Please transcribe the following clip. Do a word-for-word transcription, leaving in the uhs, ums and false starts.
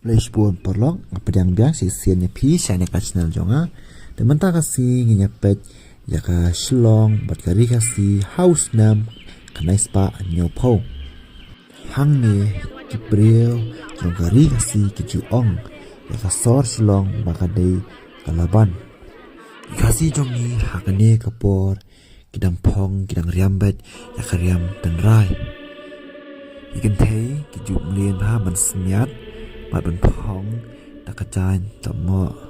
Khublei shibun paralok, nga pdiang biang shisien ïa phi sha kane ka channel jong nga. Te mynta ka sngi ngin ïa peit ïa ka shlong bad ka ri Khasi ha u snem khyndai spah hynñiewphew. Hangne ki briew jong ka ri Khasi ki ju ong ïa ka sor shlong ba ka dei ka laban. Ki Khasi jong ngi ha kane ka por ki dang phong, ki dang riam beit ïa ka riam tynrai. Ki kynthei ki ju mlien bha ban synñiat bad ban phong da ka jaiñ tamo.